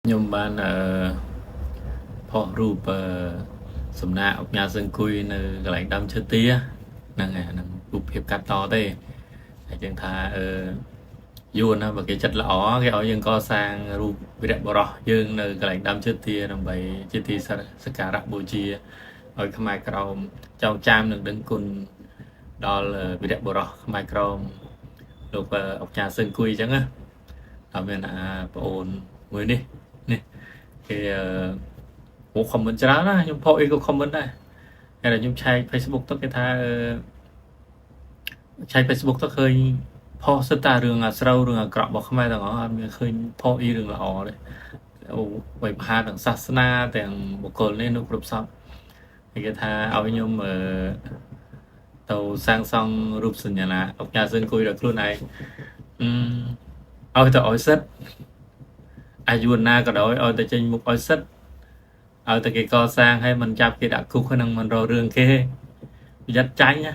ខ្ញុំបានអឺផុសរូបអឺសំណាកអុកញ៉ាសឹងគួយនៅកន្លែងដើមឈើទាហ្នឹងហើយហ្នឹងរូបភាពកាត់តទេហើយយើងថាអឺយួនណាបើគេចិត្តល្អគេឲ្យយើងកសាងរូបវីរៈបុរសយើងនៅកន្លែងដើមឈើទាដើម្បីជាទីសក្ការៈបូជាឲ្យខ្មែរក្រោមចងចាំនិងដឹងគុណដល់វីរៈបុរសខ្មែរក្រោមលោកអុកញ៉ាសឹងគួយអញ្ចឹងណាដល់មានអាប្អូនមួយនេះនេះគេអូ comment ច្រើនណាខ្ញុំផុសអីក៏ comment ដែរហើយដល់ខ្ញុំឆែក Facebook ទៅគេថាឆែក Facebook ទៅឃើញផុសសិតតែរឿងអាស្រូវរឿងអាក្រក់របស់ខ្មែរទាំងអស់អត់មានឃើញផុសអីរឿងល្អទេអូវិភាទាំងសាសនាទាំងបុគ្គលនេះនោះគ្រប់សពហើយគេថាឲ្យខ្ញុំអឺទៅសាងសង់រូបសញ្ញាអុកញ៉ាសឹងគួយដល់ខ្លួនឯងអឺឲ្យទៅឲ្យសិតអាយុណាក៏ដោយឲ្យតែចេញមុខឲ្យសិតឲ្យតែគេកសាងឲ្យមិនចាប់គេដាក់គុកហ្នឹងមិនរករឿងគេប្រយ័ត្នចាញ់ណា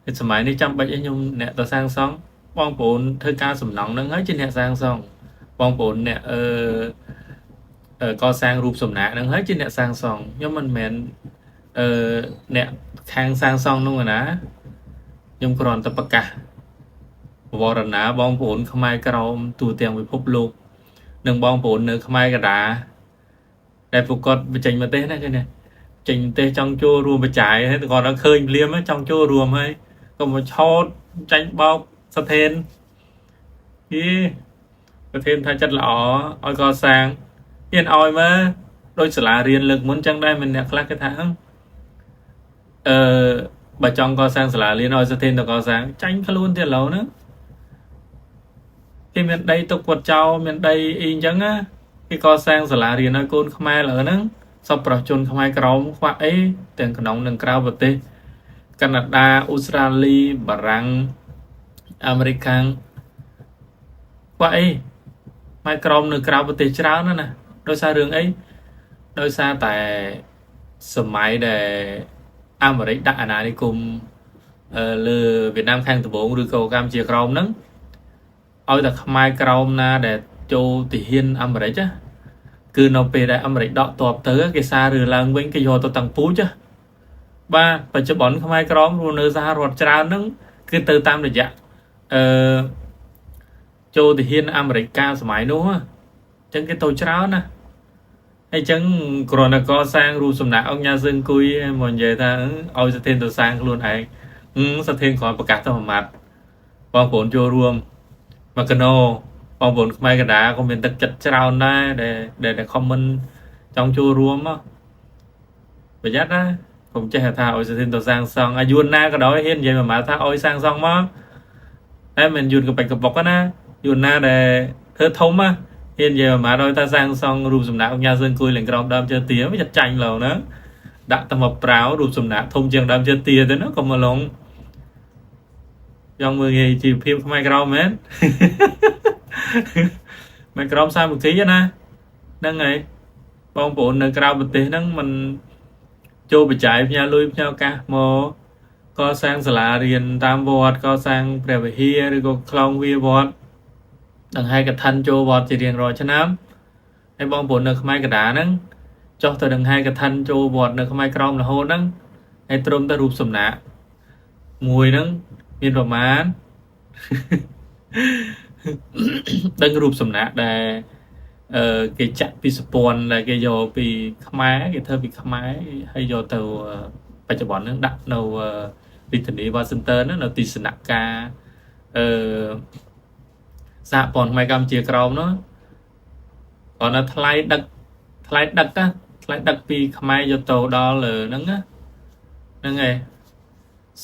អឺសម័យនេះចាំបាច់ឲ្យខ្ញុំអ្នកទៅសាងសង់បងប្អូនធ្វើការសំណង់ហ្នឹងហើយជាអ្នកសាងសង់បងប្អូនអ្នកអឺកសាងរូបសំណាកហ្នឹងហើយជាអ្នកសាងសង់ខ្ញុំមិនមែនអឺអ្នកខាងសាងសង់នោះណាខ្ញុំគ្រាន់តែប្រកាសវរណាបងប្អូនខ្មែរក្រោមទូទាំងពិភពលោកនិងបងប្អូននៅខ្មែរកដាដែលពួកគាត់បញ្ចេញមតិណាគេណាចេញមតិចង់ចូលរួមបច្ច័យហើយគាត់ដល់ឃើញភ្លាមចង់ចូលរួមហើយក៏មកឆោតចាញ់បោកសថេនយីប្រធានថាចិត្តល្អឲ្យកសាងហ៊ានឲ្យមើលដូចសាលារៀនលើកមុនចឹងដែរមានអ្នកខ្លះគេថាអឺបើចង់កសាងសាលារៀនឲ្យសថេនទៅកសាងចាញ់ខ្លួនទៀតឡូវហ្នឹងគេមានដីទុកគាត់ចោលមានដីអីអញ្ចឹងណាគេកសាងសាលារៀនឲ្យកូនខ្មែរឥឡូវហ្នឹងសពប្រជនខ្មែរក្រមខ្វះអីទាំងក្នុងនិងក្រៅប្រទេសកាណាដាអូស្ត្រាលីបារាំងអាមេរិកខាងខ្វះអីខ្មែរក្រមនៅក្រៅប្រទេសច្រើនណាស់ណាដោយសាររឿងអីដោយសារតែសម័យដែលអាមេរិកដាក់អាណានិគមលើវៀតណាមខាងត្បូងឬក៏កម្ពុជាក្រោមហ្នឹងឲ្យតែខ្មែរក្រោមណាដែលចូលទាហានអាមេរិកណាគឺនៅពេលដែលអាមេរិកដកទ័ពទៅគេសាររឿងឡើងវិញគេយកទៅតាំងពូជបាទបច្ចុប្បន្នខ្មែរក្រមរស់នៅសហរដ្ឋច្រើនហ្នឹងគឺទៅតាមរយៈអឺចូលទាហានអាមេរិកកាលសម័យនោះអញ្ចឹងគេទៅច្រើនណាហើយអញ្ចឹងគ្រាន់តែកសាងរូបសំណាកអង្គញាសឹងគួយមកនិយាយថាឲ្យសធានទៅសាងខ្លួនឯងសធានគ្រាន់ប្រកាសទៅមួយម៉ាត់បងប្អូនចូលរួមមកកណោបងប្អូនខ្មែរកដាក៏មានទឹកចិត្តច្រើនដែរដែលដែល comment ចង់ចូលរួមមកប្រយ័ត្នណាកុំចេះថាឲ្យសធានទៅសាងសង់អាយួនណាក៏ដោយហ៊ាននិយាយមួយម៉ាត់ថាឲ្យសាងសង់មកតែមិនយួនកប៉ិកកប៉ុកណាយួនណាដែលធ្វើធំណាហ៊ាននិយាយមួយម៉ាត់ឲ្យថាសាងសង់រូបសំណាកអង្គញាសឹងគួយឡើងក្រោមដើមឈើទាវាចាត់ចាញ់ឡូវណាដាក់តែមកប្រាវរូបសំណាកធំជាងដើមឈើទាទៅណាក៏មកឡងចង់មើលងាយជីវភាពខ្មែរក្រោមមែនខ្មែរក្រោមសាមគ្គីណាហ្នឹងហើយបងប្អូននៅក្រៅប្រទេសហ្នឹងมันចូលបច្ច័យផ្ញើលុយផ្ញើឱកាសមកកសាងសាលារៀនតាមវត្តកសាងព្រះវិហារឬក៏ខ្លងវាវត្តដង្ហែកឋិនចូលវត្តជារៀងរាល់ឆ្នាំហើយបងប្អូននៅខ្មែរកដាហ្នឹងចុះទៅដង្ហែកឋិនចូលវត្តនៅខ្មែរក្រោមរហូតហ្នឹងហើយត្រឹមតែរូបសំណាកមួយហ្នឹងមានប្រមាណដឹងរូបសំណាកដែលអឺគេចាក់ពីសពន្ធដែលគេយកពីខ្មែរគេធ្វើពីខ្មែរហើយយកទៅបច្ចុប្បន្នហ្នឹងដាក់នៅរាជធានីវ៉ាស៊ីនតោននៅទីស្នាក់ការអឺសហព័ន្ធខ្មែរកម្ពុជាក្រោមនោះគាត់នៅថ្លៃដឹកថ្លៃដឹកណាថ្លៃដឹកពីខ្មែរយកទៅដល់ហ្នឹងណាហ្នឹងហើយ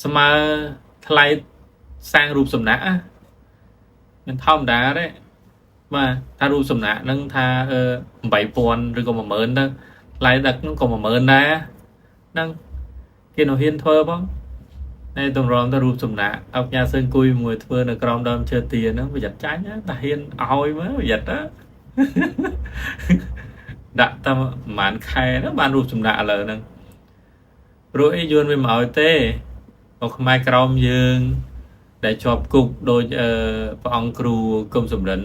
ស្មើថ្លៃសាងរូបសំណាកមិនធម្មតាទេបាទថារូបសំណាកហ្នឹងថា8000ឬក៏10000ទៅថ្លៃដឹកហ្នឹងក៏10000ដែរហ្នឹងគេនៅហ៊ានធ្វើផងហើយតម្រាំទៅរូបសំណាកអុកញ៉ាសឹងគួយមួយធ្វើនៅក្រោមដើមឈើទាហ្នឹងប្រយ័ត្នចាញ់តែហ៊ានឲ្យមើលប្រយ័ត្នណាដាក់តែប្រហែលខែហ្នឹងបានរូបសំណាកឥឡូវហ្នឹងព្រោះអីយួនវាមិនឲ្យទេមកខ្មែរក្រោមយើងដែលជាប់គុកដូចអឺព្រះអង្គគ្រូគុំសំរិន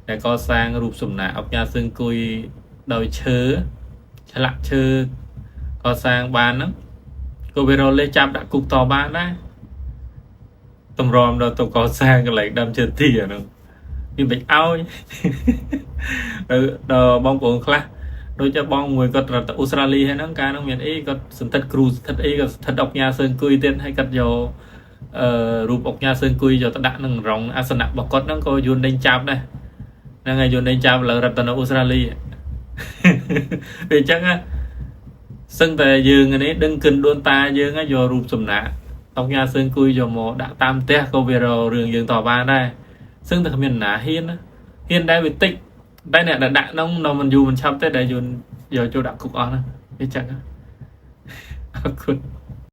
ដែលកសាងរូបសំណាកអុកញ៉ាសឿងគុយដោយឈើឆ្លាក់ឈើកសាងបានហ្នឹងក៏វារលេសចាប់ដាក់គុកតបានដែរតម្រាំដល់ទៅកសាងកន្លែងដើមឈើទាហ្នឹងវាមិនឲ្យដល់បងប្អូនខ្លះដូចជាបងមួយគាត់ទៅអូស្ត្រាលីហើយហ្នឹងកាលហ្នឹងមានអីគាត់សន្ធិដ្ឋគ្រូសន្ធិដ្ឋអីគាត់សន្ធិដ្ឋអុកញ៉ាសឿងគុយទៀតហើយគាត់យកអឺរូបអុកញ៉ាសឿងគុយយកទៅដាក់នឹងរងអាសនៈរបស់គាត់ហ្នឹងក៏យួនដេញចាប់ដែរហ្នឹងហើយយួនដេញចាប់ឥឡូវរត់ទៅនៅអូស្ត្រាលីពេលអញ្ចឹងសឹងតែយើងនេះដឹងគិនដូនតាយើងយករូបសំណាកអុកញ៉ាសឿងគុយយកមកដាក់តាមផ្ទះក៏វារករឿងយើងតបានដែរសឹងតែគ្មានណាហ៊ានហ៊ានដែរវាតិចតែអ្នកដែលដាក់នោះនៅមិនយូរមិនឆាប់ទេដែលយួនយកចូលដាក់គុកអស់ហ្នឹងវាចឹងអរគុណ។